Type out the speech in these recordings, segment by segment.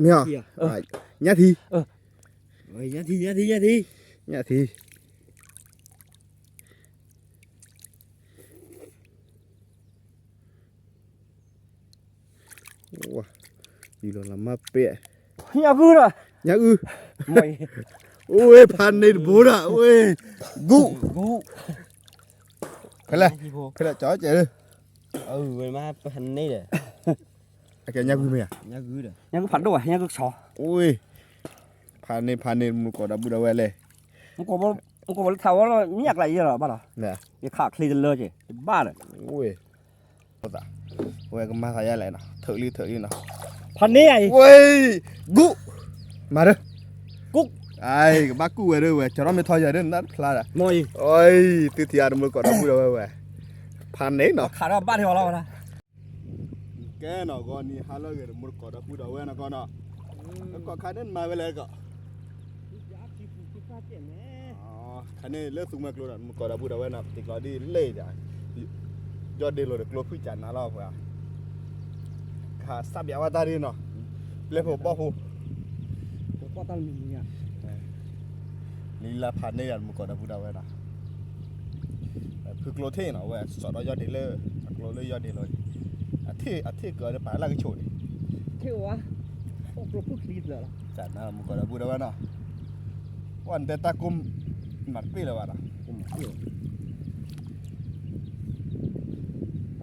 မ့ၢ်ဧါ, ညၣ်ထံ, ညၣ်ထံ, ညၣ်ထံ, ညၣ်ထံ, ယူၤလီၤလၢမၤပဲၢ်, ညၣ်အုၣ်, ညၣ်အုၣ်, အိၣ်ဖးန့ၢ်တဘိဒၣ်, အိၣ်, ဂုၣ်, ဖဲလဲၣ်, ဖဲလဲၣ်, ကၠီကဲး, ဖးန့ၢ်ဒီး, ကဲညၣ်ဂုၢ်မ့ၢ်ဧါ, ညၣ်ဂုၢ်ဖးဒိၣ်ဘၣ်, ညၣ်ဂုၢ်ကဆီ, အိၣ်, ဖးန့ၢ် ဖးန့ၢ် မုၢ်ကီးဒီပုၢ်ဒီဝဲၢ်လဲၣ်, မုၢ်ကီးဘီလၢထးဝဲလီၤ မ့ၢ်အကျါယဲလီၤဘၣ်လီၤ, ယခးချ့တလၢကဲး တဘၣ်ဒီး, အိၣ်, ဝဲကမၤသးယါလဲၣ်နီၤ, ထုးလံ ထုးလံနီၤ, ဖးန့ၢ်ဧါအံၤ, ဝဲ, ဂုၣ်, မၤဒၢ, ဂုၣ်, အကဘၣ်ကူၣ်ဝဲဒၣ်ဝဲ ကၠီထီၣ်မ့ၢ်ထီယၤဒၣ်နတဖျါဒီး, အံၤ, သုထံၣ်အီၤ တမုၢ်ကီးဒီပုၢ်ဒီဝဲၢ်ဝဲ, ဖးန့ၢ်နီၤ, ခးထီၣ်ဘၣ်ထီၣ်လီၤဝဲဒၣ် ကဲနီၤ ဂီၤနံၤဟါလၢအဂ့ၤ တမုၢ်ကီးဒီပုၢ်ဒီဝဲၢ်နီၤကီးနီၤ, ကီးခါန့ၣ်မၤဝဲလဲၣ်ကီး, ခါန့ၣ်လၢသူမှဲကျိဒီး တမုၢ်ကီးဒီပုၢ်ဒီဝဲၢ်နီၤ ပတံၤကျီဒ်လဲၣ်ဒီး, ယီၢ်ဒ့လိာ်ဒီးကျိဖုၣ်ကၢ်နၤလီၤပှၤ, ကစၢ်ဘၣ်ဝဲတၢ်ဒ်နီၤ, ပျဲၢ်ဖိဘီၣ်ဖိ လံလၢဖးန့ၢ်ယၤ တမုၢ်ကီးဒီပုၢ်ဒီဝဲၢ်နီၤ, ဖုကျိထံၣ်နီၤ ဝဲစီၤဒီးယီၢ်ဒ့လၢ, အကျိလၢယီၢ်ဒ့လီၤ, အထံၣ်ကီးဒီးပာ်လၢကဆိးန့ၣ်, ကၢ်နၤ တမုၢ်ကီးဒီပုၢ်ဒီဝဲၢ်နီၤ, ပှၤနတဲတၢ်ကိး, မၤတပ့ၢ်လၢၤဘၣ်နီၤ,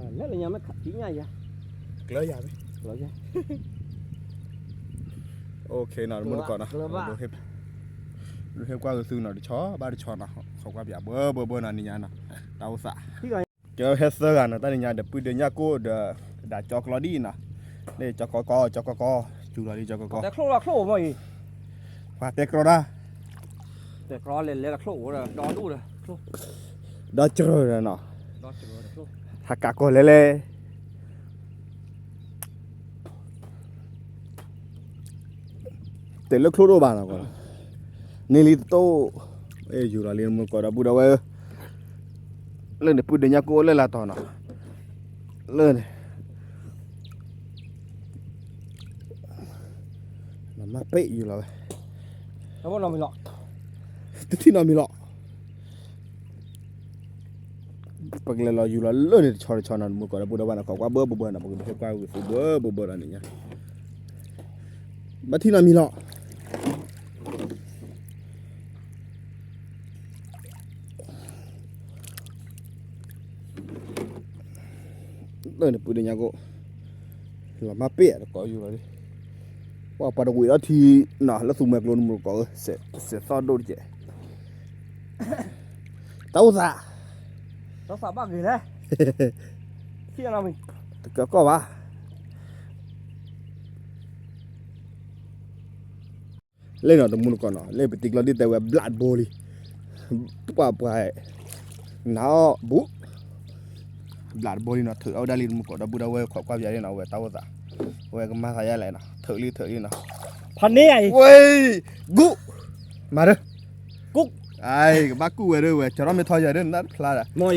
လၢလၢညါမ့ၢ်ခးသံညါယၤ, ကျၢၤယၤမ့ၢ်, အိၣ်ခ့နီၤ တမုၢ်ကီးနီၤ, ဒိဟ့ၣ်ကွၢ်ဂ့ၤသုနီၤ တဆီဘၣ်တဆီနီၤ ခိးကွၢ်ပၠးဘၢဘၢဘၢနီၤ နံၤညါနီၤ, တၢ်အိၣ်သး, ကဲဟဲသၢဂၤနီၤ တၢ်နံၤညါဒီး ပုၢ်ဒ့ညၣ်ကိၣ်ဒီး, ဒီးကၠီကျီဒံၣ်နီၤ, လၢကၠီကီကီ ကၠီကီကီ, ယူၤလီၤလံကၠီကီကီ, ပှၤတဲကြီတၢ်, ဒီးကၠီဒီးနီၤ, ဟးကးကီၢ်လဲၤလဲၤ တဲာ်လၢချိၣ်ဒိၣ်ဘၣ်နီၤ, န့ၢ်လံတတိၢ်, ယူၤလီၤလံ တမုၢ်ကီးဒီပုၢ်ဒီဝဲၢ်ဧၢ, လၢန့ၣ်ပုၢ်ဒ့ညၣ်ကိၣ်လၢလၢတီၤနီၤ, လၢန့ၣ် မၤပ့ၢ်ယူၤလီၤဝဲ, တထံၣ်နီတမံၤလီၤ, ပကလဲၤလီၤယူၤလီၤလၢန့ၣ်တဆီတဆီနီၤ တမုၢ်ကီးဒီပုၢ်ဒီဝဲၢ်နီၤ ခိးကွၢ်ဘၢဘၢဘၢနီၤ ပကဒိးဟ့ၣ်ကွၢ်ဂ့ၤသုဘၢဘၢဘၢဒီးနံၤညါ, ဘၣ်ထံၣ်နီတမံၤလီၤ လၢန့ၣ်ပုၢ်ဒ့ညၣ်ကိၣ်, လီၤမၤပ့ၢ်တကိးယူၤလီၤ, ပှၤပှၤတဝံၤဒီးထံနီၤ လၢသူမှဲကျိ တမုၢ်ကီးဧၢ, စဲးသီၣ်ဒိၣ်တကဲး, တၢ်အိၣ်သး, တၢ်သးဘၣ်ဂ့ၤလဲၣ်, တကီၢ်ဘၣ် လၢနီၤ တမုၢ်တကိးနီၤ လၢပတံၤကျီဒ်တဲဝဲ ဘျးတဘိလံ, ပှၤပှၤ, နၤအီၣ်ဘူး, ဘျးတဘိလံနီၤ ထုးအီၣ်ဝဲဒၣ်လံ တမုၢ်ကီးဒီပုၢ်ဒီဝဲၢ် ခိးကွၢ်ပၠးလံနီၤ အဝဲတၢ်အိၣ်သး, အဝဲကမၤသးယါလဲၣ်နီၤ ထုးလံထုးလံနီၤ, ဖးန့ၢ်ယၤအံၤ, ဝဲ, ဂုၣ်, မၤဒၢ, ဂုၣ်, အကဘၣ်ကူၣ်ဝဲဒၣ်ဝဲ ကၠီထီၣ်မ့ၢ်ထီယၤဒၣ်နတဖျါဒီး, သု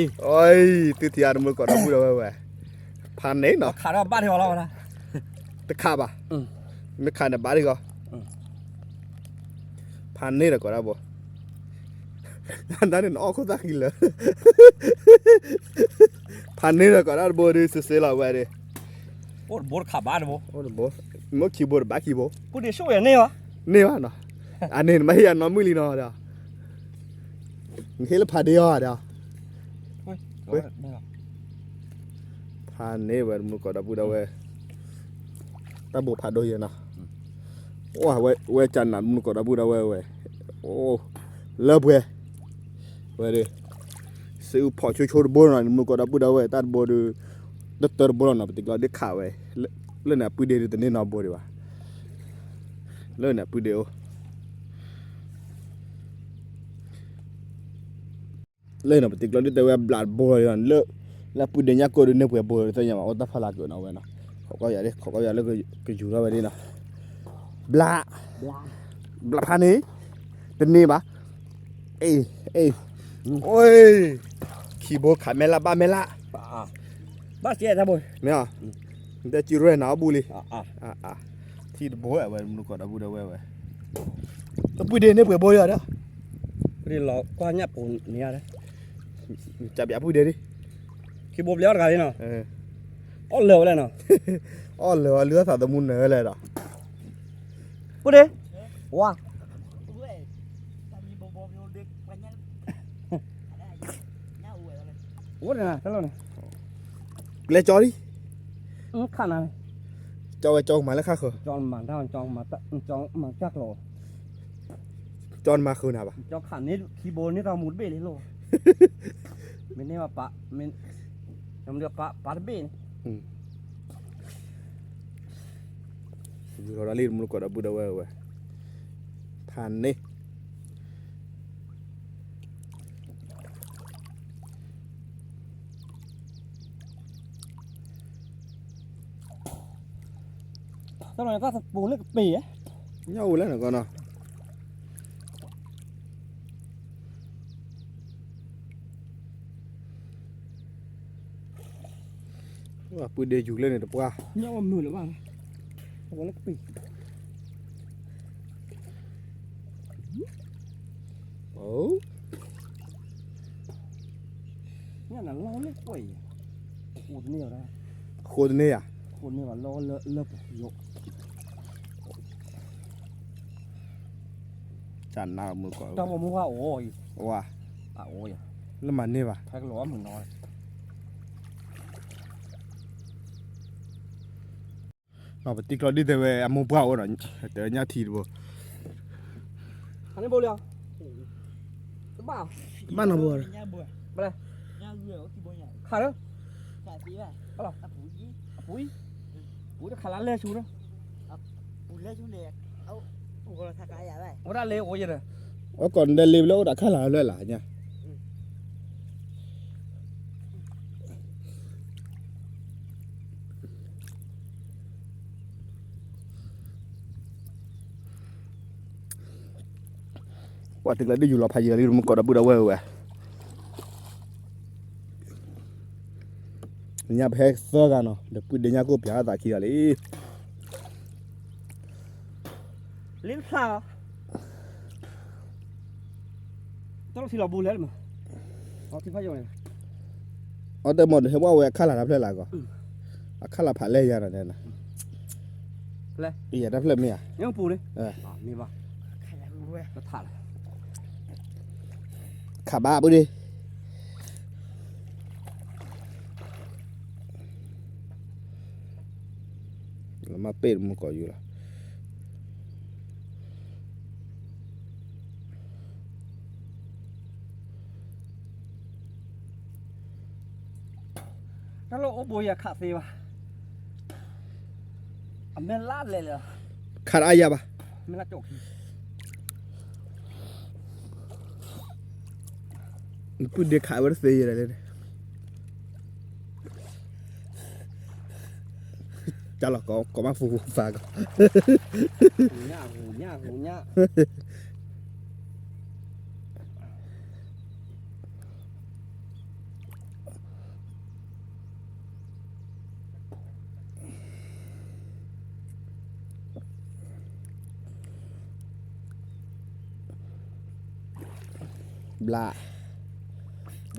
ထံၣ်အီၤတမုၢ်ကီးဒီပုၢ်ဒီဝဲၢ်ဝဲ, ဖးန့ၢ်နီၤ တခးဘၣ်ထံၣ်အီၤလီၤ, တခးဘၣ်, မ့ၢ်ခးန့ၣ်ဘၣ်ထံၣ်အီၤ ဖးန့ၢ်ဒီးကိးဒၣ်ဘိ, တၢ်န့ၣ်နအီၣ်ခိၣ်သၣ်ဃံလၢာ်, ဖးန့ၢ်ဒီးကိးဒၣ်တဘိဒုး စ့စ့လီၤဝဲဒၣ်, အိၣ်တဘိတခးဘၣ်တဘိ, မ့ၢ်ခံဘိတဘၣ်ခံဘိ, န့ၢ်ဘၣ်နီၤ, အန့ၣ်နမ့ၢ်ဟ့ၣ်ယၤနီတမုၢ်လံနီၤဒီး, နဟ့ၣ်လၢဖးဒ့အီၤဒီး ဖးန့ၢ်ဝဲတမုၢ်ကီးဒီပုၢ်ဒီဝဲၢ်, တၢ်ဘိဖးဒိၣ်ယဲနီၤ, ဝဲကၢ်နးတမုၢ်ကီးဒီပုၢ်ဒီဝဲၢ်ဝဲ, အိၣ်, လၢပှဲၤ, ဝဲဒၣ်, စ့အုၣ်ဖီၣ်ဆိဆိတဘိနီၤ တမုၢ်ကီးဒီပုၢ်ဒီဝဲၢ် တၢ်တဘိဒုး, တၢတၢတဘိလီၤနီၤ ပတံၤကျီဒ်ခးဝဲ, လၢန့ၣ်အပုၢ်ဒ့ဒုးတန့ၢ်နီတဘိဒံးဘၣ်, လၢန့ၣ်အပုၢ်ဒ့အိၣ် လၢနီၤ ပတံၤကျီဒ်တဲဝဲဘျးတဘိလီၤ, လၢအပုၢ်ဒ့ညၣ်ကိၣ်ဒုးန့ၢ်ပှဲၤဘိလီၤ တသ့ၣ်ညါဘၣ် အိၣ်တၢ်ဖီလာ်က့ၤနီၤဝဲနီၤ, ခိးကွၢ်ယၤဒ် ခိးကွၢ်ယၤလၢကယူၤထီၣ်ဝဲဒၣ်နီၤ, ဘျး, ဘျးဖးန့ၣ်, တန့ၢ်ဘၣ်, အ့ၣ်, အ့ၣ်, အိၣ်, ခံဘိခးမဲလၢ်ဘၣ်မဲလၢ်, ဘၣ်ကဲတၢ်ဘိ, မ့ၢ်, နတဲစုရဲၣ်နၤအီၣ်ဘူးလံ, တၢ် ထံတဘိဝဲ မနုၤကိးဒီပုၢ်ဒီဝဲၢ်ဝဲ, အပုၢ်ဒ့န့ၣ်ပှဲၤဘိယၤဒီး, ပလီၤကွၢ်ညၣ်ပူၤန့ၣ်ယၤဒီး, ကပျးပုၢ်ဒ့ဒံး, ခံဘိပျဲအီၣ်တဂၤလံနီၤ, အီၣ်လၢာ်ဝဲလဲၣ်နီၤ, အီၣ်လၢာ်ဝဲ လုၢ်အီၣ်သးသမူနၢၤဝဲလဲၣ်ဒီး, ပုၢ်ဒ့, ဝါ အိၣ်န့ၣ်တလီၢ်န့ၣ်, ကျဲကၠီလံ, ခးနၤန့ၣ်, ကၠီဝဲကၠီမၤလၢခါဃၢၤ, ကၠီမၤတၢ်, ကၠီမၤတၢ်ကျိၤ, ကၠီနမၤဃုာ်နၤဘၣ်, ကၠီခးန့ၢ်ခံဘိန့ၣ်တၢ်မူတဘ့ၣ်လံလိၣ်, မ့ၢ်န့ၢ်ဘၣ်ပာ်, မ့ၢ်ပာ်တဘ့ၣ်န့ၣ် ယူၤလီၤဒၣ်လံ မနုၤကိးဒီပုၢ်ဒီဝဲၢ်ဝဲ, ဖးန့ၢ် တၢ်လီၤန့ၣ်တၢ်သပူၤန့ၣ်ကပ့ၤဧါ, ညၣ်အိၣ်လၢနကီနီၤ. ပုၢ်ဒ့ယူၤလၢန့ၣ်တပှၢ်, ညၣ်အိၣ်မုာ်လၢၤဘၣ်, အဝဲလၢကပ့ၤ, အိ, ညၣ်နလီၤလၢကွဲၢ်အံၤ, ဃိတန့ၢ်ဘၣ်, ဃိတန့ၢ်ဧါ, ဃိတန့ၢ်ဘၣ်လီၤလၢလၢပယိာ် တၢ်မူဘၣ်အိၣ်အံၤ, ဝါ, အအိၣ်ယၤ, လၢမၤန့ၢ်ဘၣ်, ဖဲကလီၤအမုၢ်နီၤ, ပတံၤကျီဒ်တဲဝဲ အမိၢ်ပှၢ်အိၣ်ဒီး, တညၣ်ထံတဘိ, ဘၣ်နီၤဘိ, ခးလၢ, အပူၤ, အပူၤ, ပူၤတခးလၢလဲၢ်ဆူလၢ, ဝဲဒၣ်လၢအိၣ်ယဲဒီး, အကိးနဒဲလ့လၢအိၣ်ဒီးခါလၢ်လၢ်လၢ်ညါ ပှၤတကျါဒ်ယူၤလီၤဖးယံၤလီၤလံ မူကိးဒီပုၢ်ဒီဝဲၢ်ဝဲ, ညၣ်ပဟဲသၢဂၤနီၤ ဒီးပုၢ်ဒ့ညၣ်ကိၣ်ပျးအသးခံဂၤလံ, လ့တဖျါ, တၢ်လီၢ်ထံလီၤဘိလဲၣ်မး, အီၣ်တၢ်မီၢ် ဟဲဘၣ်ဝဲအခါလၢ်တဖျၢၣ်လၢ်ကီး, အခါလၢ်ဖးလဲၢ်ယၤနီၤ, ယတဖျၢၣ်မ့ၢ်ဧါ, မ့ၢ်ဘၣ်, ခးဘၣ်ပုၢ်ဒ့ လၢမ့ၢ်ပ့ၢ်မူကိးယူၤလီၤ, တၢ်လီၢ်အိၣ်ဘိယၤခးသ့ဘၣ်, အမဲာ်လၢလဲၤလၢ, ခးတအါယၤဘၣ်, မဲာ်လၢကၠီၣ်ခံ ပုၢ်ဒ့ခးဝဲတသ့ယဲလဲၣ်, တၢ်လီၢ်ကိးမးဖူဖူဖးကီး, ညၣ်ဟူညၣ်ဟူညၣ်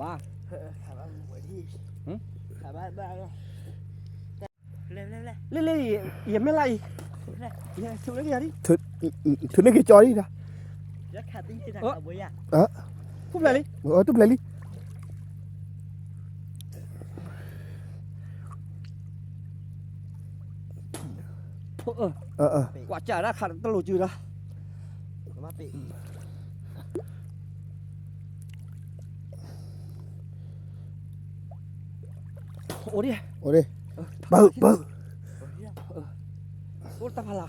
ဘျါ, ဘၣ်, လ့လ့, ယမဲာ်လၢအံၤ, ထုးန့ၢ်က့ၤကၠီလံဒီး, ထူၣ်ဖျဲးလံ, ထူၣ်ဖျဲးလံ. ကွၢ်စၢ်ဒၣ်ခးတလိာ်စုဒီး, အိၣ်ဒံး, အိၣ်ဒံး, ပၢ်, ပၢ်, အိၣ်တၢ်ဖးလၢ်,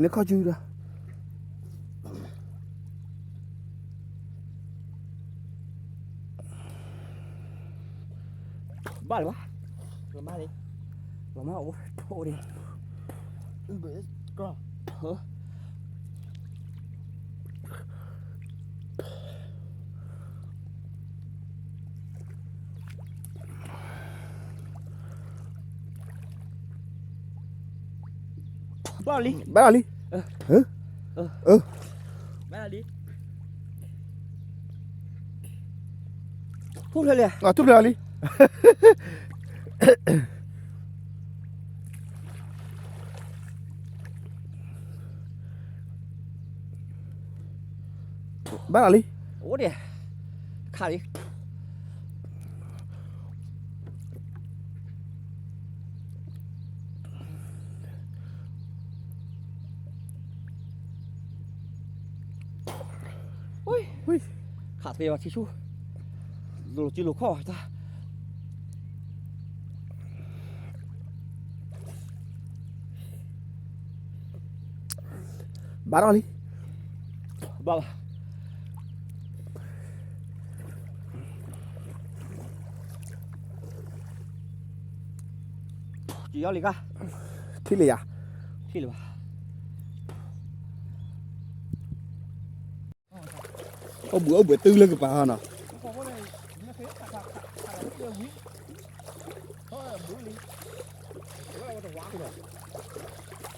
နခီၣ်စုဒီး ဘၣ်လၢၤဘၣ်, လီၤမၢ်လံ, လီၤမၢ်အိၣ်ထိၣ်ဒံး, ဟၢ ဘၣ်လီၤလံ, ဘၣ်လီၤလံ, ထူၣ်ဖျဲးလံ, ထူၣ်ဖျဲးလီၤလံ, ဘၣ်လီၤလံ, အိၣ်ဒံး, ခးလံ. ခးသ့ဘၣ်ထံဆူၣ်, လိၤကံလိၤခီၣ်တၢ်, ဘၣ်ထီၣ်လံ, ဘၣ်ဘၣ်. ကံယီလံခါ, ထံၣ်လံယၤ, ထံၣ်လံဘၣ်. အိၣ်ဘှံးအိၣ်ဘှံးတုၤလၢကပၤဟီနီၤ,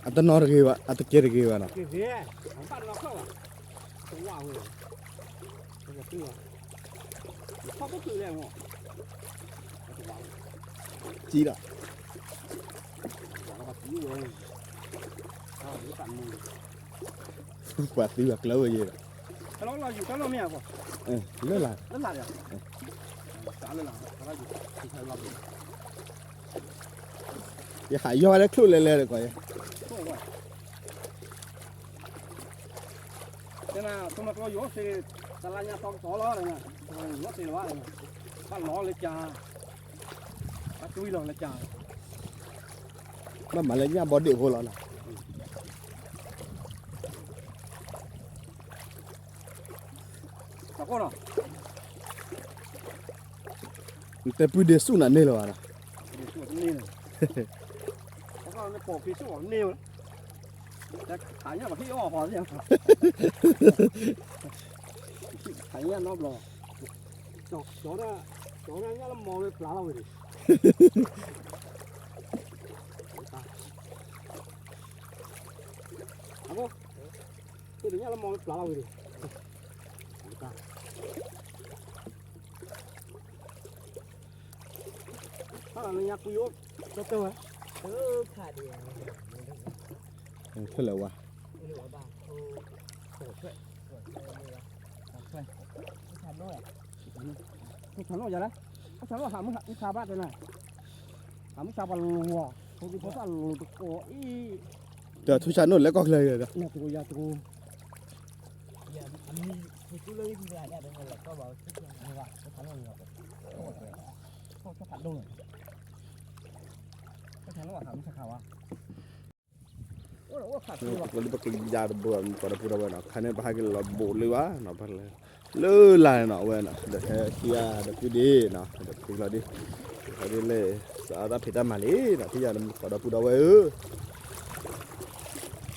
အတနီတဂ့ၤဘၣ် အတကဲတဂ့ၤဘၣ်နီၤ. ကံလီၤ, ပှၤသံဘၣ်ကျၢၤဝဲယဲလီၤ, လၢလာ်, ယဟးယီၤလၢချိၣ်လဲၤလဲၤဒီးကီးယဲ တဲနၤ တမကျီယိၤစ့ တလါညါတီကတီၤလီၤ, ယိၤစ့လီၤဘၣ်, ဘၣ်လီၤလၢကၢ်, ဘၣ်တွံလီၤလၢကၢ်, ဘၣ်မၤလၢညၣ်ဘီဒ့ၣ်ဖိလီၤနီၤ, တၢ်ကီနီၤ, နတဲပုၢ်ဒ့ဆူၣ်နၤန့ၢ်လၢၤဘၣ်နီၤ, န့ၢ်လၢၤ, နပိာ်ဖံးဆူၣ်အီၤန့ၢ်ဝဲ, တၢ်ခးညၣ်ပှၤဟ့ၣ်အီၣ်ဟီသ့ၣ်, ခးညၣ်နီတဘျီ, ကၠီဒၣ်, ကၠီဒၣ်ညၣ်လၢမီဝဲပျၢ်လီၤဝဲဒၣ်, အဘိ, ကၠီဒၣ်ညၣ်လၢမီဝဲပျၢ်လီၤဝဲဒၣ်, ဟါလၢညါကွံအိၣ်, တၢ်တၢ်ဝဲ, ဖဲလဲၣ်ဝါ, ဆၣ်နီၣ်ယၤလဲၣ်, ဆၣ်နီၣ်ဟးမုၢ်ဆါဘၣ်တဲနၤ, ဟးမုၢ်ဆါပှၤလိၤဝဲ, ဖိဒံဖိသၣ်လိၤတကိးအံၤ, တၢ်ထူၣ်ဆၣ်နီၣ်လဲၤကီၢ်ချၢယၤဒီး, ယၤတကိး, ယၤတကိး, ဆၣ်နီၣ်, ဆၣ်နီၣ်ဟးမုၢ်ဆါခးဝဲ ပကလံပကယါတဘိ မုၢ်ကီးဒီပုၢ်ဒီဝဲၢ်နီၤ, ခါန့ၣ် ပဟဲက့ၤလီၤဘိးလၢဘၣ်နီၤ, လၢလၢ်နီၤ အဝဲနီၤ, ဒီးဟဲခံဂၤဒီးကုဒ့နီၤ, ဒီးဖုကျီဒ့, ဖုကျီဒ့လၢ စးတၢ်ဖံးတၢ်မၤလံနီၤ, ထံၣ်ယၤဒီးမုၢ်ကီးဒီပုၢ်ဒီဝဲၢ်ဧၢ, လီၤ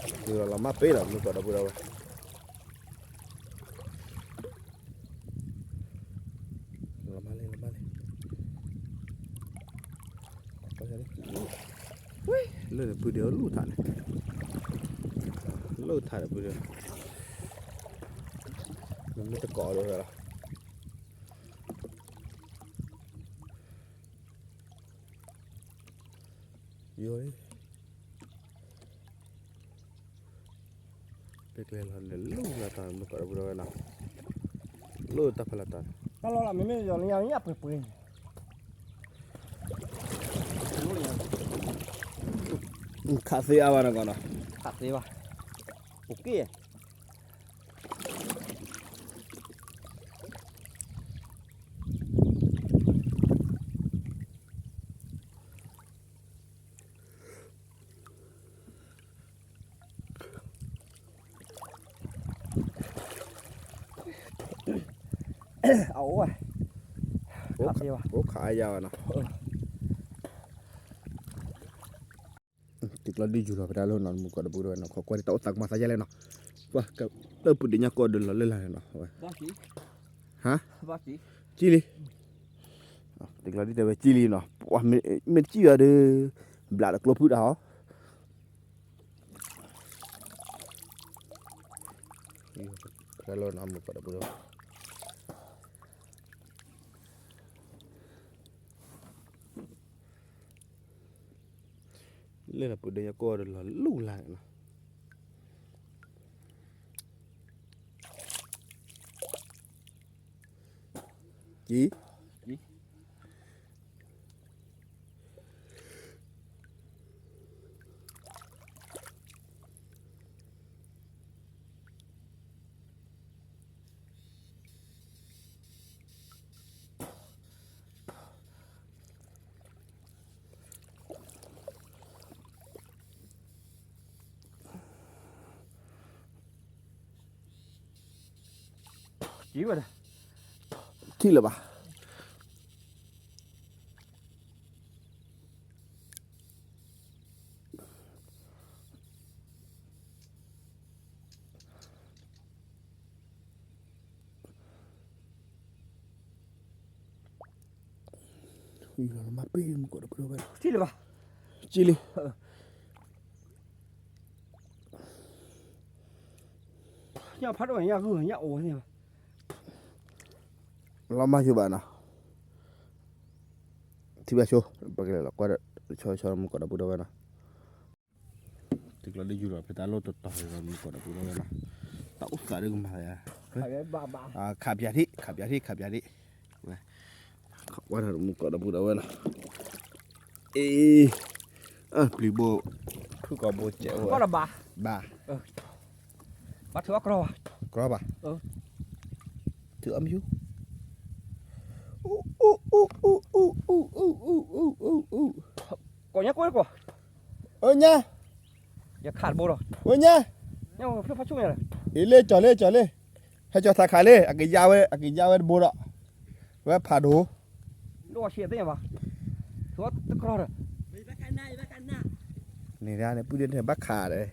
လီၤမၢ်ပ့ၤလီၤ မုၢ်ကီးဒီပုၢ်ဒီဝဲၢ် လီၤမၢ်လံ လီၤမၢ်လံ, လၢန့ၣ်ပုၢ်ဒ့အိၣ်လူၢ်ထးန့ၣ်, လူၢ်ထးန့ၣ်ပုၢ်ဒ့, မ့ၢ်တကိးဒီးဝဲလီၤ, ယိၤ ပကျဲလီၤန့ၣ် လိၣ်လၢတၢ်မုၢ်ကီးဒီပုၢ်ဒီဝဲၢ်နီၤ, လိၣ်တၢ်ဖးလၢတၢ်, တၢ်လီၤလၢမ့မ့ၢ်ယီၤလၢညါညၣ်ပှဲၤပှဲၤ, ခးသ့အါဘၣ်နီၤကီးနီၤ, ခးသ့ဘၣ်, အိၣ်က့ၣ် အအိၣ်ဝဲ, အိၣ်ခးအါယၤဝဲနီၤ, တကျီဒုယူၢ်လီၤပတၢ်လၢနီၤ မုၢ်ကီးဒီပုၢ်ဒီဝဲၢ်နီၤ, ခိးကွၢ်တၢ်အိၣ်သးကမၤသးယဲလဲၣ်နီၤ, ကွၢ် လၢပူၤဒ့ညါကီၢ်ဒုးလီၤလၢလာ်နီၤ, ဟါ, ကံလံ, တကျီဒုတဲဝဲကံလံနီၤ, မ့ၢ်တကံဘၣ်ဒီး ဘျးဒီးကျိဖုတၢ်ဟီ ဟဲ တၢ်လီၢ်နီၤ မုၢ်ကီးဒီပုၢ်ဒီဝဲၢ်, လၢလီၤပူၤဒီးယကိးဒီးလီၤလူၢ်လၢ်န့ၣ်နီၤ, ကံ ထံၣ်လၢၤဘၣ်. မၤပ့ၢ်မုၢ်ကီးဒီပုၢ်ဒီဝဲၢ်, ထံၣ်လၢၤဘၣ်, ကံလံ, ညၣ်ဖးဒိၣ်ညၣ်ဂုၢ်ညၣ်အိၣ်န့ၣ်ဘၣ်, လီၤမၢ်ဆိဘၣ်နီၤ, ထံၣ်ဘၣ်ဆိ, ပကလဲၤလီၤကွၢ်ဒီး ဆီဆီမုၢ်ကီးဒီပုၢ်ဒီဝဲၢ်နီၤ. သုကျီဒ်ယူၤလီၤ ဖဲတၢ်လီၢ်တတီၤဒီးမုၢ်ကီးဒီပုၢ်ဒီဝဲၢ်နီၤ, တၢ်အိၣ်သးဒ်ကမၤလၢ်, ခးပၠးထံၣ် ခးပၠးထံၣ် ခးပၠးထံၣ်, ဝဲ, ကွၢ်ဒီးမုၢ်ကီးဒီပုၢ်ဒီဝဲၢ်နီၤ, အ့, အပျံၤဘိ, ဖုၣ်ကိာ်ဘိစဲးဝဲ, ဘၣ်, ဘၣ်ထုးအီၣ်ကြီဘၣ်, ကြီဘၣ်, ထုးအီၣ်မ့ၢ်ယူၤ, ကိးညါကိးကိး, အညါ, ယခးတဘိဒီး, အညါ, ညါဖျိဖးဆူၣ်ညါလီၤ, အ့လ့ကၠီၤလ့ကၠီၤလ့, ဟဲကၠီၤသးခးလ့ အကယါဝဲ အကယါဝဲတဘိဒီး, ဝဲဖးဒိၣ်, ဒိၣ်ဝဲဆံးသ့ၣ်ညါဘၣ်, ထုးအီၣ်တကြီဒီး, န့ၣ်ဒၣ်န့ၣ် ပုၢ်ဒ့န့ၣ်ဘၣ်ခးဒီး,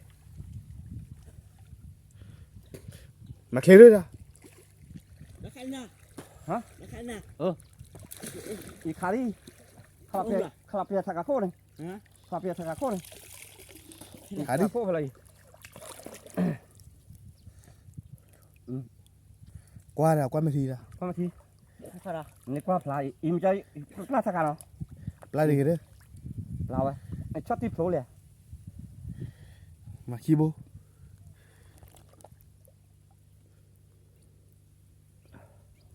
မၤချ့လၢဒီး, ယခးလံ, ခးလီၤပယီၤထးကးခိၣ်န့ၣ်, ခးလီၤပယီၤထးကးခိၣ်န့ၣ်, ခးလီၤပယီၤထးကးခိၣ်ဖဲလီၤအံၤ, ကွၢ်ဒီး ကွၢ်မ့ၢ်ထံဒီး, ကွၢ်မ့ၢ်ထံ, နကွၢ်ဖျါအံၤ အံၤမ့ၢ်ကၠီ ပျၢ်ထးကးနီၤ, ပျၢ်ဒ်ဂ့ၤဒီး, ပျၢ်ဝဲ, ဆီၣ်တံၢ်ဖျိလဲၣ်, မၤခံဘိ ဘၣ်,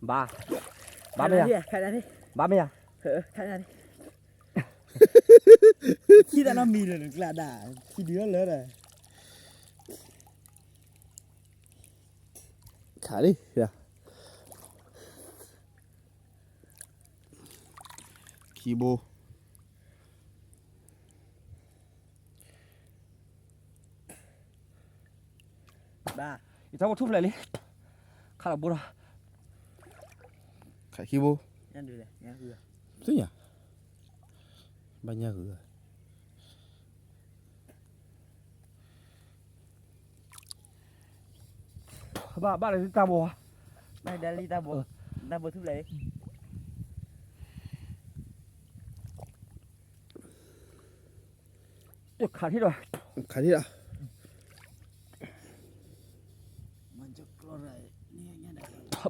ဘၣ်မ့ၢ်ဧါ, ဘၣ်မ့ၢ်ဧါ, ခံသးနီတမံၤလၢာ်ကျါဒၣ်, ခံဒုးလၢာ်ဒီး, ခးလံ, ခံဘိ ဘၣ်, ယထီၣ်ဘိထူၣ်ဖျဲးလံ, ခးလီၤဘိဒီး, ခးခံဘိ, သ့ၣ်ညါ, ဘၣ်ညၣ်ဂုၤ, ဘၣ်ဘၣ်လၢတၢ်ဘိ, ဘၣ်လံတၢ်ဘိ, တၢ်ဘိထူၣ်ဖျဲးလံ. ခးထံၣ်ဒီး, ခးထံၣ်ဒီး,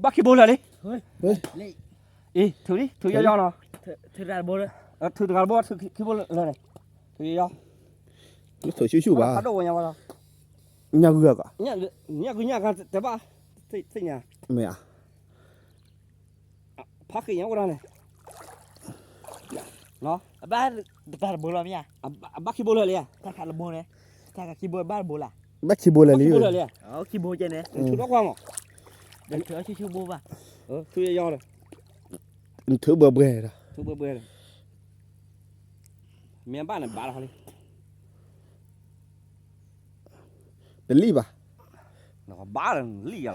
ဘၣ်ခံဘိလၢာ်လံ, အံၤ ထုးလံ ထုးယီယီနီၤ, ထုးတဂၤတဘိ, ထုးခံဘိလၢာ်န့ၣ်, ထုးယီယီ, ထုးဆူၣ်ဆူၣ်ဘၣ်, ဖးဒိၣ်ဝဲညါဝဲလီၤ, ညၣ်ဂုၤအကီး, ညၣ်ဂုၤညၣ်ဂုၤတဲဘၣ်, သ့ၣ်ညါ, မ့ၢ်ဧါ ဖးဃ့ၢ်ညါအိၣ်ဒၣ်န့ၣ်, အဘၣ်တဂၤတဘိလီၤမ့ၢ်ဧါ, အဘၣ်ခံဘိလၢာ်လံ, တၢ်ခးတဘိန့ၣ်, တၢ်ခးခံဘိဘၣ်တဘိလၢ်, ဘၣ်ခံဘိလၢာ်လံ, ခံဘိကဲန့ၣ်, ထုးထီၣ်ကွၢ်မး, ထုးဆူၣ်ဆူၣ်ဘိဘၣ်, ထုးယီယီဒီး, ထုးဘှဲဘှဲဒီး, မ့ၢ်ဘၣ်န့ၣ်ဘၣ်လီၤလံ. တလံၣ်ဘၣ်, နကဘၣ်လီၤလံ,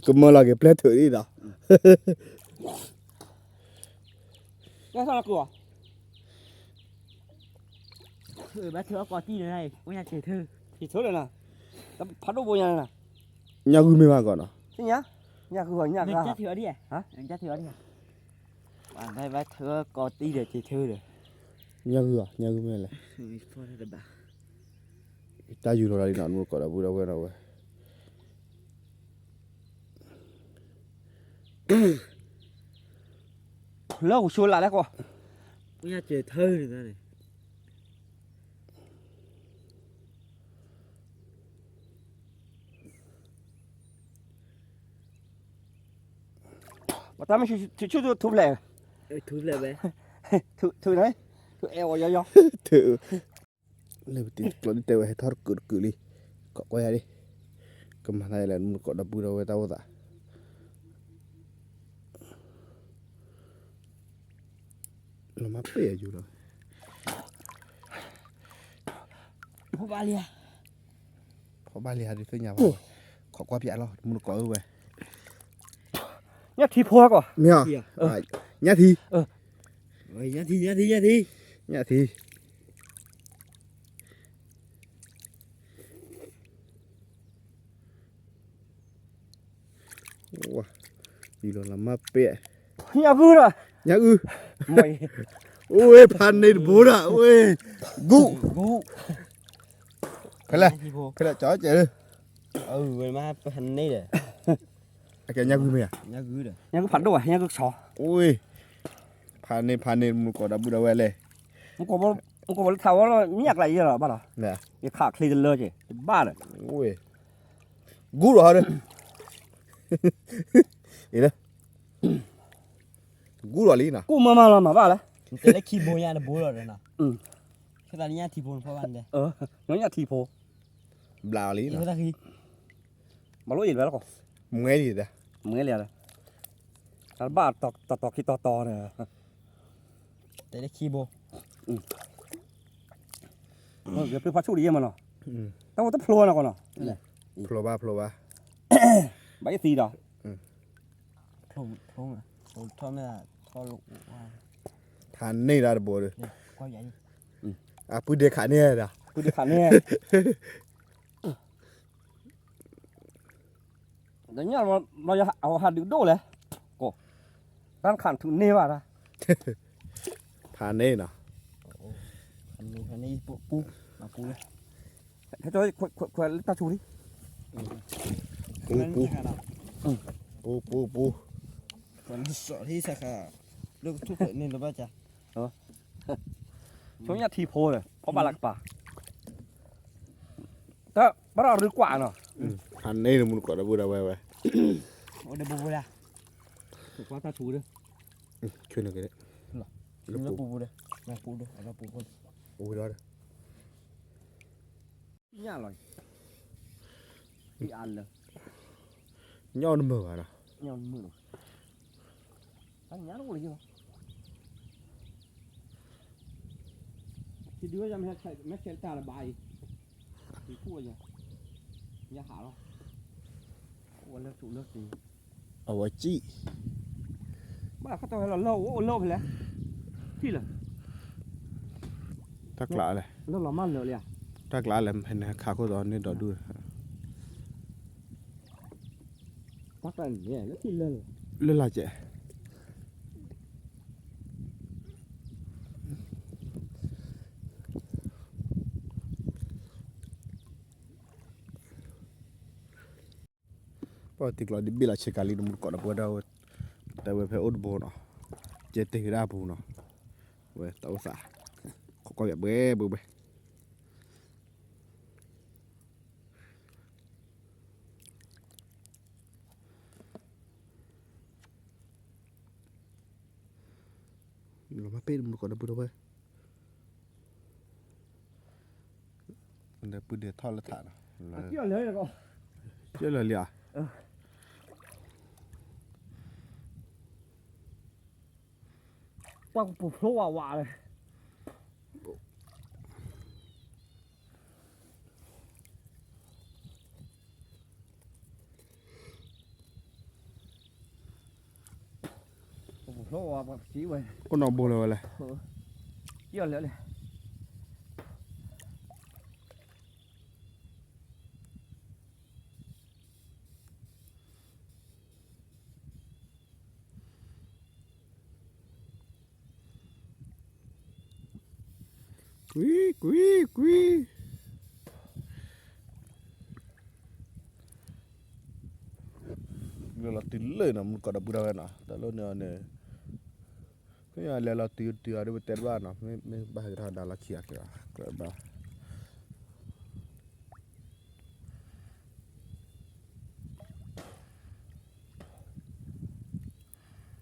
ကမၢလီၤက့ၤပျဲၢ်ထုးဒံးဒီး, ဘၣ်ထုးအီၣ်ကီးတံၢ်န့ၣ်, အိၣ်ညါက့ၤထုး, က့ၤထုးလၢနၤ, ဖးဒိၣ်ဘိညါန့ၣ်, ညၣ်ဂုၢ်မ့ၢ်ဘၣ်ကီးနီၤ, သ့ၣ်ညါ, ညၣ်ဂုၢ်အီၤညၣ်ဂုၢ်, ဘၣ်ထုးအီၣ်ကီးတံၢ်ဒီးက့ၤထုးဒီး, ညၣ်ဂုၢ်အီၤ ညၣ်ဂုၢ်မ့ၢ်လဲၣ်, တဘၣ်, တၢ်ယူၤလီၤလံနီၤ မူတကိးဒီပုၢ်ဒီဝဲၢ်နီၤဝဲ လၢဟူးဆိလးလဲၣ်ကီး, ညၣ်စၢၤထၢန့ၣ်န့ၣ် ပတၢ်မ့ၢ်ဆူၣ်ဆူၣ်ထူဖျဲး, ထူဖျဲးဝဲ, ထူန့ၣ်, ထူအဲၣ်အီၤယီယီ, ထူ, လၢပတံၤကျိးဒ်တဲဝဲဟဲထီၣ်တကုာ်တကုာ်လံ, ခိးကွၢ်ယၤလံ, ကမၤတၢ်ယဲလဲၣ် မူတကိးဒီပုၢ်ဒီဝဲၢ်တၢ်အိၣ်သး လီၤမၢ်ပ့ၢ်အယူၤလီၤ, ဖီၣ်ဘၣ်လံဧါ, ဖီၣ်ဘၣ်လံဧါဒ်သ့ၣ်ညါဘၣ်, ခိးကွၢ်ပၠးလီၤ မူတကိးအၢဝဲ, ညၣ်ထံဖိကီး, မ့ၢ်, ညၣ်ထံ, ညၣ်ထံ, ညၣ်ထံ, ယူၤလီၤလီၤမၢ်ပ့ၢ်, ညၣ်ဂုၢ်ဒီး, ညၣ်ဂုၢ်, အိၣ်ဝဲဖးန့ၢ်တဘိဒီး, အိၣ်ဝဲ, ဂုၢ်, ဖဲလဲၣ်, ဖဲလဲၣ်ကၠီကဲးလၢ, ဖးန့ၢ်ဒီး, အကဲညၣ်ဂုၢ်မ့ၢ်ဧါ, ညၣ်ဂုၢ်ဖးဒိၣ်ဘၣ် ညၣ်ဂုၢ်ကဆီ, အိၣ်ဝဲ, ဖးန့ၢ်ဖးန့ၢ်မူတကိးဒီပုၢ်ဒီဝဲၢ်လဲၣ်, မူတကိးဖိလၢထးဝဲလီၤ မ့ၢ်ညၣ်ကျးယဲလီၤဘၣ်လီၤ, ယခးချ့တလၢက့ၤ တဘၣ်ဒီး, ဂုၢ်လီၤဟီဒီး, ဂုၢ်လီၤလံနီၤ, ကူၣ်မၤမၤလီၤမၤဘၣ်လဲၣ်, တဲလၢခံဘိညါတဘိလီၤဒီးနီၤ, ဆဲသးလၢညၣ်ထံဖိနဖီၣ်ဘၣ်န့ၣ်, ညၣ်ထံဖိ, ဘျးအီၤလံ, မၤလိယဲၢ်တဘျီလီၤကီး, မွဲလံ, မွဲလံ, တၢ်ဘၣ်တီၤတီၤခံတီၤတီၤန့ၣ်, တဲလၢခံဘိ, ယဖုဖါဆူၣ်တယဲၢ်မးနီၤ, တၢ်ဝဲတဖျိနီၤကီးနီၤ, ဖျိဘၣ်ဖျိဘၣ်, ဘၣ်ယသံဒီး, ဖးန့ၢ်ဒၣ်တဘိဒီး, အပုၢ်ဒဲခးန့ၢ်ဒီး, ပုၢ်ဒဲခးန့ၢ် ဒီးညၣ်လီၤအဝဲဟးဒုးဒိၣ်လဲၣ်, ကိး, တၢ်ခးထူးန့ၢ်ဘၣ်တၢ်, ဖးန့ၢ်နီၤ, ဟဲခွဲးလၢတၢ်ဆူလံ, ပူပူ, ပူပူပူ, လၢကထူၣ်ဖျဲးန့ၣ်လၢဘၣ်က, ဆိညၣ်ထံဖိဒီး ဖီၣ်ဘၣ်လၢကပၤ, တၢ်ဘၣ်ဒီးရူကွၢ်နီၤ, ဖးန့ၢ်မူတကိးဒီပုၢ်ဒီဝဲၢ်ဝဲ, အိၣ်ဒီးပူပူလၢ, ကွၢ်တၢ်ဆူဒီး, ဆူန့ၣ်က့ၤ, လၢပူပူဒီး, ပူဒီး, ပူပူဒီး, ညၣ်လီၤ, အလၢ, ညၣ်တမုာ်ဘၣ်နီၤ, ညၣ်တမုာ်လီၤ, အညၣ်တအိၣ်လၢယလီၤ, ယဒုးဝဲယမ့ၢ်ဆဲးတၢ်လၢဘၣ်အံၤ, ယဖှိၣ်ဝဲယ, ယဟးလီၤ, အိၣ်ဝဲလၢဆူၣ်လၢသ့, အဝဲစံၣ်, ဘၣ်ခီၣ်တီဟဲလီၤလၢအိၣ်လၢဖဲလဲၣ်, ထံၣ်လၢ, တၢ်ကျးလဲၣ်, လၢလီၤမၢ်လၢာ်လံဧါ, တၢ်ကျးလဲၣ် ဖဲန့ၣ်ခးခိၣ်တီန့ၢ်ဒီးဒူၣ်, လၢလၢကဲး ပှၤတံၤကျီဒ်ဘ့ၣ်လီၤဆ့ကၤလံ နမူတကိးဒီပုၢ်ဒီဝဲၢ်, တဲဝဲဖဲအိၣ်တဘိနီၤ, ကဲတ့ၢ်ကဒါပူၤနီၤ, ဝဲတၢ်အိၣ်သး, ခိးကွၢ်ယၤဘှဲဘှဲဘှဲ လီၤမၢ်ပ့ၢ်မူတကိးဒီပုၢ်ဒီဝဲၢ်, ဒီပုၢ်ဒီထီၣ်လၢထးနီၤ, ကၢၢ်လၢာ်လံဧါ, ပှၤကပူၤဖျိဝးဝးလၢ ပှၤကပူၤဖျိဝးဝး ပှၤကစံးဝဲ, အိၣ်နီၢ်ဘိလၢၤဝဲလဲၣ်, ကၢၢ်လၢာ်လံ ကွံ ကွံ ကွံ, တုၤလၢနီၤ မုၢ်ကီးဒီပုၢ်ဒီဝဲၢ်နီၤ တၢ်လီၢ်န့ၣ်အီၤန့ၣ် မ့ၢ်လဲၤလီၤတုၤတုၤအီၤဒီး ပတဲတဘၣ်နီၤ မ့ၢ်ဘၣ်ဟဲကထီၣ်ဒါလီၢ်ခံအက့ၤဘၣ် ကြၢးဘၣ်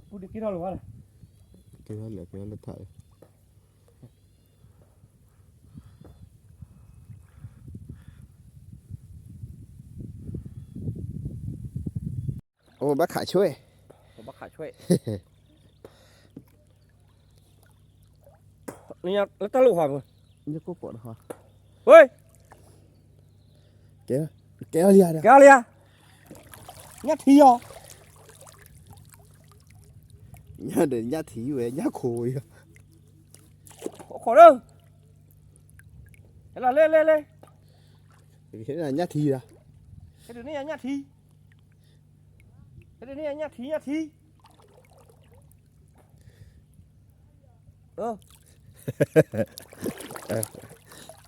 ပူၤဒုးက့ၤထီၣ်လီၤဝဲလဲၣ် က့ၤထီၣ်လဲၣ် က့ၤထီၣ်လၢထး အိၣ်ဘၣ်ခးဆွဲၣ် ဘၣ်ခးဆွဲၣ် လၢတၢ်လိၣ်ဃီ ညကိၣ်ကိးတခီ ဝ့ၢ် ကဲ ကဲအီၤလံဧါ ကဲအီၤလံဧါ ညၣ်ထံအီၤ ညၣ်ဒီးညၣ်ထံဝဲ ညၣ်ခိၣ်ဝဲ ခိၣ်ဒီး ဟဲလီၤလဲလဲလဲ ညၣ်ထံဒီး ဟဲဒုးန့ၢ်ယၤညၣ်ထံ ဟဲဒုးန့ၢ်ယၤညၣ်ထံ ညၣ်ထံ ဘီၣ်သိၣ်ဒု ထံၣ်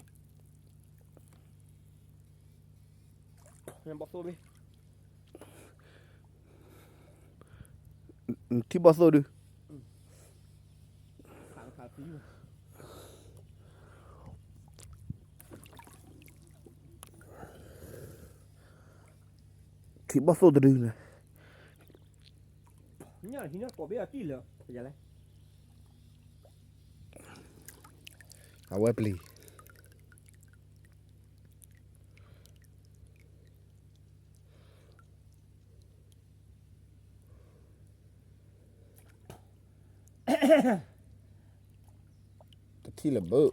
ဘီၣ်သိၣ်ဒု ထံၣ်ဘီၣ်သိၣ်တဒုန့ၣ် အဝဲပျံၤ တထံၣ်လၢၤဘၣ် ထံၣ်လၢၤဘၣ်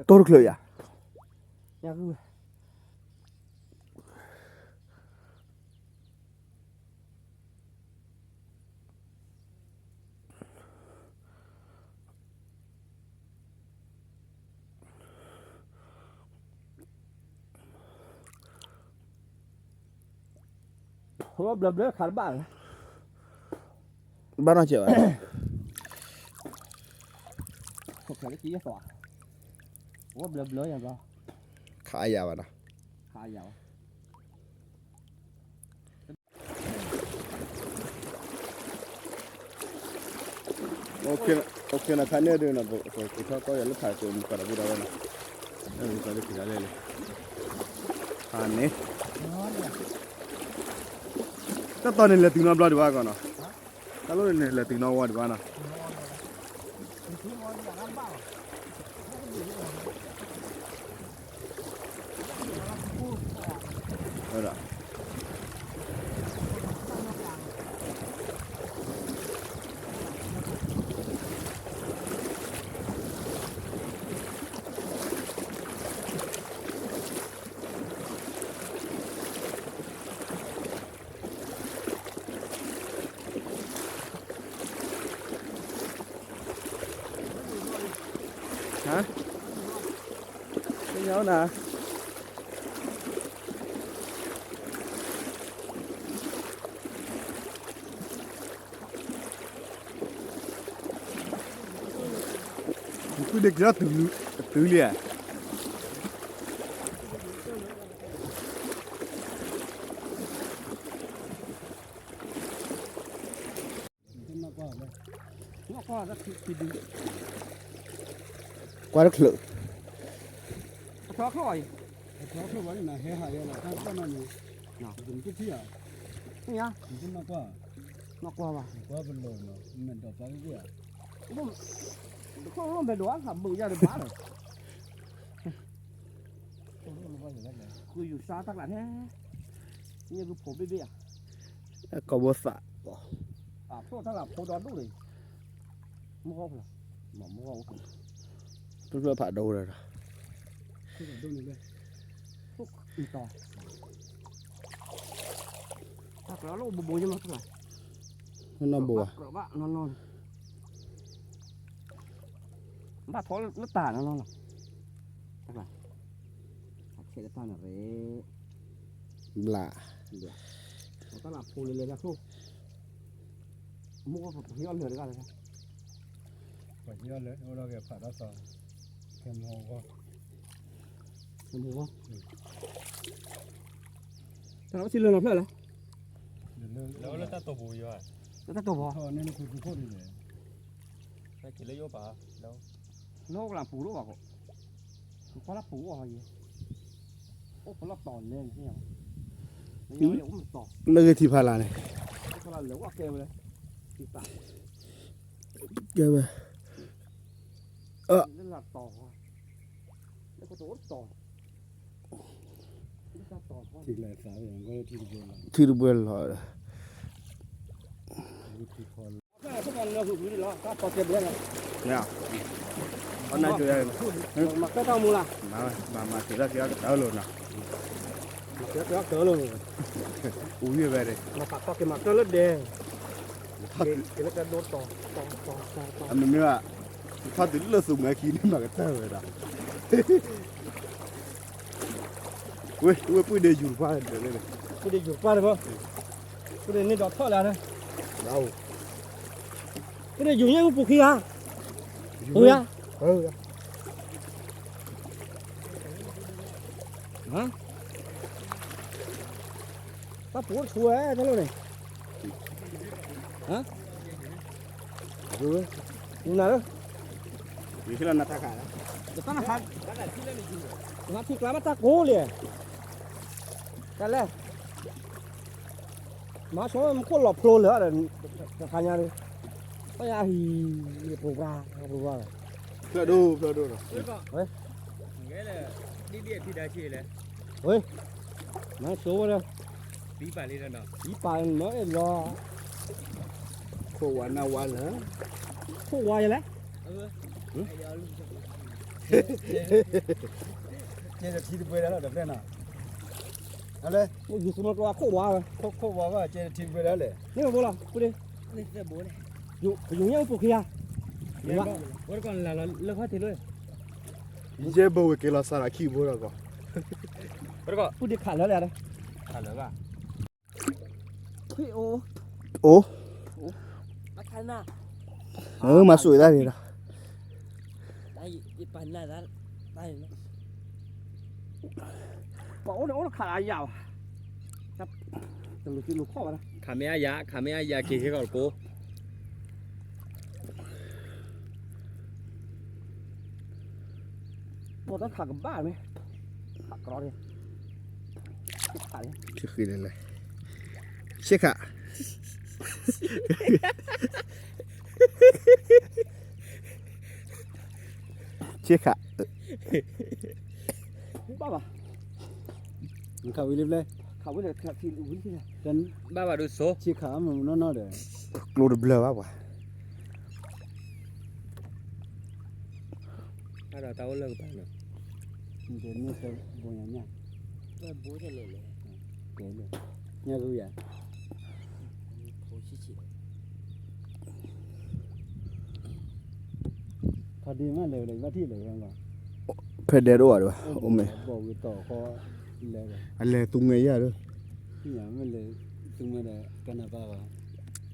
တိၢ်တချုးယၤ ဘျၢဘျၢခးတဘၣ်လၢ ဘၣ်နီၢ်ကဲးဘၣ် ဘျၢဘျၢ ခးယၤဘၣ်နီၤ ခးယၤဘၣ် OK နီၤ ခါန့ၣ်ဒုးနီၤ ပက့ၤထီၣ်ကီၢ်ယၤလၢဖးကၠိမူကီးဒီပုၢ်ဒီဝဲၢ်နီၤ လၢကီးလၢခံဂၤလဲၣ်လံ ဖးန့ၣ် တၢ်တီန့ၣ်လဲၤတုၤနီတဘျီဒံးဘၣ်ကီးနီၤ တၢ်လီၢ်န့ၣ်လဲၤတုၤနီဝီဒံးဘၣ်နီၤ ဟါ သ့ၣ်ညါနၤ နကွၢ်ဒ့က့ၤတုၤလံဧါ ကွၢ်တချုး အထီၣ်ခီၣ်အံၤ ခီဖျိဘၣ်နဟဲဟးယဲလီၤ တၢ်ကီၢ်နီၢ်န့ၣ် နတထံၣ်ဧါ, နတမၤကွၢ်, မၤကွၢ်ဘၣ်, ကွၢ်ပလိာ်နီၤ မဲာ်ဒီးပှၤကဂ့ၢ်ဧါ, တခီၣ်မဲာ်ဒီးဟးဘုးယၤတဘၣ်လီၤ, ဃုယူၤစါတၢ်ကျးထဲ, န့ၣ်ကဖိဘ့ၣ်ဘ့ၣ်ဧါ, ကီၢ်ဘိသး, အဖိတၢ်လၢဖိဒီဒိၣ်န့ၣ် မုၢ်ဂီၢ်ဖျၢၣ်, မုၢ်ဂီၢ်အိၣ်ဖျၢၣ်, ဖျၢၣ်ဖျၢၣ်ဖးဒိၣ်ဝဲဒီး, ဖျၢၣ်ဖးဒိၣ်န့ၣ်, အံၤတီၤ, တၢ်ကြၢးလၢအိၣ်ဘိဘိညါမး, နီၢ်ဘိဧါ, ကြၢးဘၣ်နီၢ်နီၢ်န့ၣ်, ဘၣ်ထီလၢတၢ်နီၢ်နီၢ်လီၤ, တၢ်ကြၢး, အဆဲးလၢတၢ်န့ၣ်ရ့, ဘျး, တၢ်လၢအဖိလၢလဲၤလၢချိ မုၢ်ဂီၢ်ပှၤဟံးအီၣ်လၢာ်တဂၤလၢာ်, ပှၤဟံးအီၣ်လၢာ် အိၣ်ဒီးက့ၤဖးဒီးသီ, ကဲမုၢ်ဂီၢ်, ကဲမုၢ်ဂီၢ်, တၢ်လီၤဆံလၢာ်နီၤဖျၢၣ်လဲၣ်, လၢတၢ်တိာ်ပူၤယွၤ, လၢတၢ်တိာ်ပူၤ, န့ၣ်လၢခိခိခိၣ်န့ၣ်လဲၣ်, က့ၤလၢယအိၣ်ပာ်, လၢအိၣ်ကလၢပူၤဒိၣ်ဘၣ်ကိး, နကွၢ်လၢပူၤအိၣ်ဟီယဲ, အိၣ်ပလီၢ်တီၤလဲၣ်န့ၣ်, လၢဂ့ၤထံဖးလၢ်န့ၣ်, ကဲဝဲ, ကဲဝဲ, လၢလၢတီၤ, လၢကတိၤတီၤ, ထံတဘှဲလီၤ, မၤကၢၢ်တၢ်မူလၢ်, မၤကၢၢ်တၢ်ကတၢၢ်လိာ်နီၤ, မၤကၢၢ်တၢ်ကတၢၢ်လိာ်, မၤကၢၢ်တၢ်ကတၢၢ်လိာ်, မ့မ့ၢ်ဘၣ်, ထီၣ်တုၤလၢသူမှဲခံန့ၣ်မၤကတၢၢ်ဝဲဒၣ် ဝဲ ဝဲပုၢ်ဒ့ယူၤတပှၢ်န့ၣ်, ပုၢ်ဒ့ယူၤတပှၢ်န့ၣ်, ပုၢ်ဒ့န့ၣ်ဒီးထီၣ်လၢန့ၣ်, ပုၢ်ဒ့ယူၤညါပူၤခံဂၤ, ပူၤယါ, တၢ်ပူၤအိၣ်တဆူဝဲတၢ်လီၢ်န့ၣ်, နၤလၢ, ယတၢ်နခါ, နထံကျါဘၣ်တၢ်ကိးလံ, တၢ်လဲၣ်, မၤဆိမခိၣ်လီၤဖျိလၢာ်ဒီး, တခါညါဒီး, ပယါဟံၣ်, ပူၤပှၢ်, ပူၤပှၢ်, ဖျၢၣ်ဒိၣ်ဖျၢၣ်ဒိၣ်ဒီး, ဝဲ, မၤဆိဝဲဒီး, ပံပာ်လံဒီးနီၤ, ခိၣ်ဝါနၢ်ဝါလၢ, ခိၣ်ဝါယလဲၣ်, ကဲထံတပှဲၤဒၣ်လီၤတဖျၢၣ်နီၤ, အလဲၣ်, ယုၤစမီကျိခိၣ်ဝါဝဲ, ခိၣ်ဝါဝဲကဲထံတပှဲၤဒၣ်လဲၣ်, န့ၣ်ဘိလီၤ, ပူၤဒ့, ပယူၤညါပူၤခံဂၤ, ဝဲတကီၢ်လၢလၢခီၣ်ထံးလၢ ယဲဘိဝဲကဲလီၤစၢ်လီၤခံဘိဒီးကီး, ပုၢ်ဒ့ခးလၢာ်လဲၣ်, ခးလၢာ်ဘၣ်, အိၣ်, မၤဆိတၢ်န့ၣ်ဒီး, ပှၤအိၣ်န့ၣ်အိၣ်တခးလၢအယၤဘၣ်, တလူၤက့လူၤခီၣ်ဘၣ်, ခးမ့ၢ်အယၤ ခးမ့ၢ်အယၤက့ၤဟ့ၣ်ကီးတကိး မ့ၢ်တၢ်ခးကဘၣ်မ့ၢ်, ခးကရီ, ဆ့ဃံလဲၣ်လဲၣ်, ဆ့ခး, ဆ့ခး, ဘၣ်ဘၣ်, ခးဝံၤလံဘျဲ, ခးဝံၤလံ, ဘၣ်ဘၣ်ဒုးစိ, ဆ့ခးမ့ၢ်နီၢ်နီၢ်ဒီး ကျိတဘျၢဘၣ်ပှၤ, ဘၣ်ဒီးတၢ်အိၣ်လၢကပၤန့ၣ်, ဘိညါညါ, ညါဂုၤယၤ, ဖးဒ့မ့ၢ်လဲၤဝဲဒီး ဘၣ်ထံၣ်လဲၤဝဲလီၤ, ဖဲဒဲတအိၣ်ဘၣ်ဒီးဘၣ် အိၣ်မ့ၢ်, အလဲၤသူငဲယၤဒီး, မ့ၢ်လဲၤသူငဲဒီး ကနပၢ်ဘၣ်,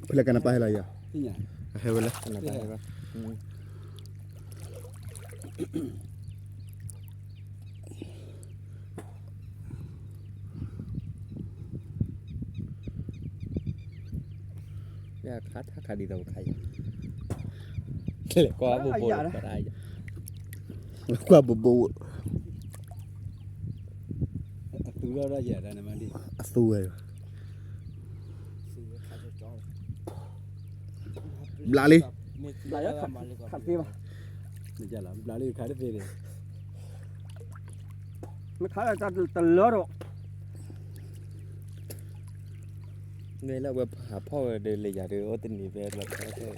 ဖဲလဲၣ်ကနပၢ်ဟဲလီၤယၤ, အဟဲဝဲလၢ ခါထါခါဒ်သိးခါယၤ, ကွၢ်ဘိဘိ, ကွၢ်ဘိဘိ, အသူဝဲ, ဘျးလံ, ဘျးလံခးတသ့န့ၣ်, မ့ၢ်ခးတလၢဒီး မ့ၢ်လၢဝဲဟးဖီၣ်ဝဲဒီးလၢယၤဒီး အိၣ်တနံၤဖဲဘျီခါ ချုး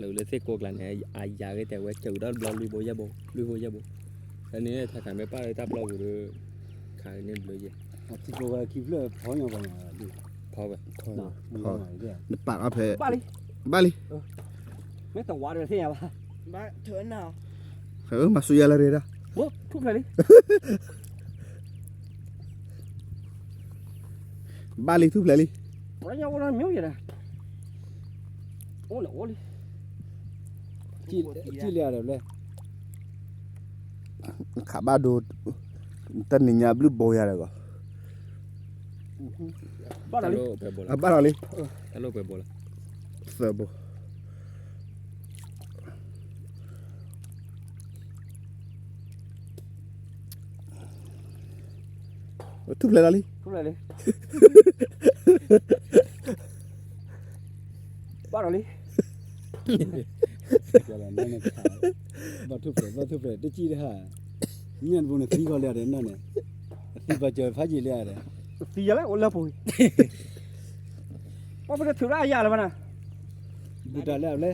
လၢသ့ၣ်ကိးကျါန့ၣ် အယၤဂ့ၤတဲဝဲ စၢၤဒီးတဘျီ လွံၢ်ဘိယဲၢ်ဘိ, လွံၢ်ဘိယဲၢ်ဘိ, ဖဲန့ၣ်ထးခးမ့ၢ်ပာ်လၢတၢ်ပျီပူၤဒီး ခးန့ၢ်ဘျီယဲၢ်, ထံဖိဝဲခံဖျၢၣ်ဖီညီပှၤန့ၣ်, ဖီဝဲ, နပာ်အီၤဖဲ, ဘၣ်လံ, မ့ၢ်တဝါဒီးသ့ၣ်ညါဘၣ်, မၤစူယၤလၢရ့ဒၣ်, ထူၣ်ဖျဲးလံ ဘၣ်လံထူၣ်ဖျဲးလံ, ပှၤညါအိၣ်လၢမ့ၢ်ယဲဒၣ်, အိၣ်လၢအိၣ်လံ, ကံၣ်လၢယၤဒီးဘျဲ, ခးဘၣ်ဒိ, တနံၤညါဘျုးဘိယၤဒီးကီး, ဘၣ်လံ, ဘၣ်လံ, သၢဘိ ထူၣ်ဖျဲးလီၤလံ, ဘၣ်လီၤလံ, ဘၣ်ထူၣ်ဖျဲး ဘၣ်ထူၣ်ဖျဲး တစံၣ်တဟါ, ညၣ်တဘိန့ၣ်သံကီးလၢဒီးနီၢ်န့ၣ်, အသံပာ်စၢၤဖးယံာ်လၢဒီး, သံယၤလၢအိၣ်လၢပူၤ, ပှၤပတထုးဒၣ်အယၤလၢၤဘၣ်နၤ, ဘူၣ်တၢ်လၢအဘျဲ,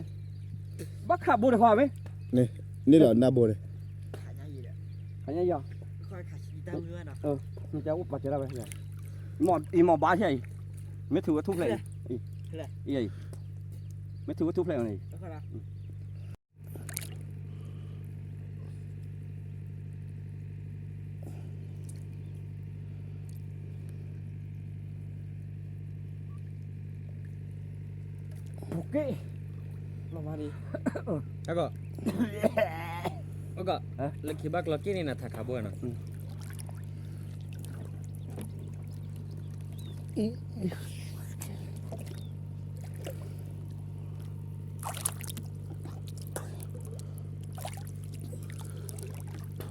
ဘၣ်ခးဘိတခီမ့ၢ်, န့ၣ်လီၤနၢ်ဘိန့ၣ်, ခါညါယီၤ, အိၣ်ပာ်စၢၤဒၣ်ဝဲ, အံၤမ့ၢ်ဘါဆဲအံၤ, မ့ၢ်ထုးဝဲထူၣ်ဖျဲးအံၤ, မ့ၢ်ထုးဝဲထူၣ်ဖျဲးအံၤန့ၣ်, လၢခံဘၣ်ကျီက့ၣ်န့ၣ် နထးခးဘိနီၤ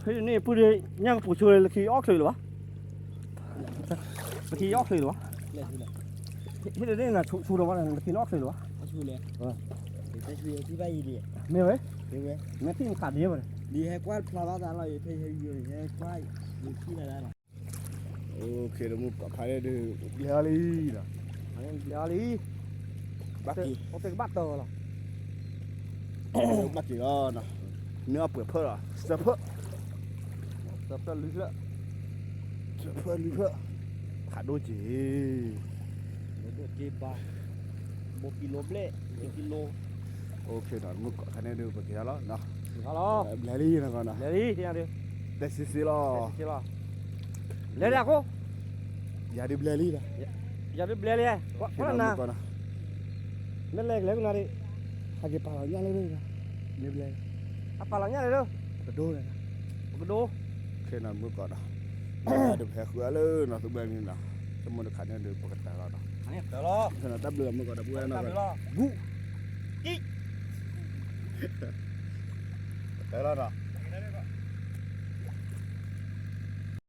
ဖဲန့ၣ်ပုၢ်ဒီး ညၣ်ကပူၤဆိလၢခံအီၣ်ချုးလၢၤဘၣ်, လၢခံအီၣ်ချုးလၢၤဘၣ်, ဖဲန့ၣ်နဆူၣ်ထီၣ်ဘၣ်လၢခံအီၣ်ချုးလၢၤဘၣ်, မ့ၢ်ဝဲ, မ့ၢ်သ့ၣ်နခးဒ်ဘၣ်, ဖဲယဲယဲယဲကွၢ် အိၣ်ခ့ဒီးမုၢ်ကီၢ်ခါန့ၣ်ဒုး ဘျဲအီၤလံ, ဘျဲအီၤလံ, ဘၣ်က့ၤ, အိၣ်က့ၤကဘၣ်တၢ်လီၤ, ဘၣ်က့ၤလီၤ, မ့ၢ်အီၣ်ပှဲၤဖၢၣ်လီၤ သၢဖၢၣ်, သၢဖၢၣ်လွံၢ်ဖၢၣ်, သၢဖၢၣ်လွံၢ်ဖၢၣ်, ဖးဒိၣ်က့ၤ ဘိကံလိဘျဲၣ်, ဘိကံလိ, အိၣ်ခ့ဒီးမုၢ်ကီၢ်ခါန့ၣ်ဒုး ပက့ၤလီၤ, ဘျဲလံနီၤ, တဲဆ့ဆ့လီၤ, ဘျဲလံအဃိ, ယၤဒုးဘျဲလံ, ယၤဒုးဘျဲလံ, ကွၢ်နၤ, မ့ၢ်လဲၤကလဲၤကနၤဒံး, ဟဲက့ၤပာ်လီၤညၣ်လၢ, မ့ၢ်ဘျဲ, အပာ်လီၤညၣ်လၢ, ပဒိၣ်လဲၣ်, ပကဒိၣ်, ခဲနီၤမုၢ်ကီၢ်ဒီး, ဒုးဟဲဃုအီၤလၢနီၤ သုးဘၣ်န့ၣ်နီၤ, ဆိကမိၣ်တခါန့ၣ်ဒုး ပကတၢၢ်လီၤနီၤ, တၢ်ဘျုးမုၢ်ကီၢ်ဒီး ပဝဲနီၤ, ဂုၢ်, တၢၢ်လီၤနီၤ.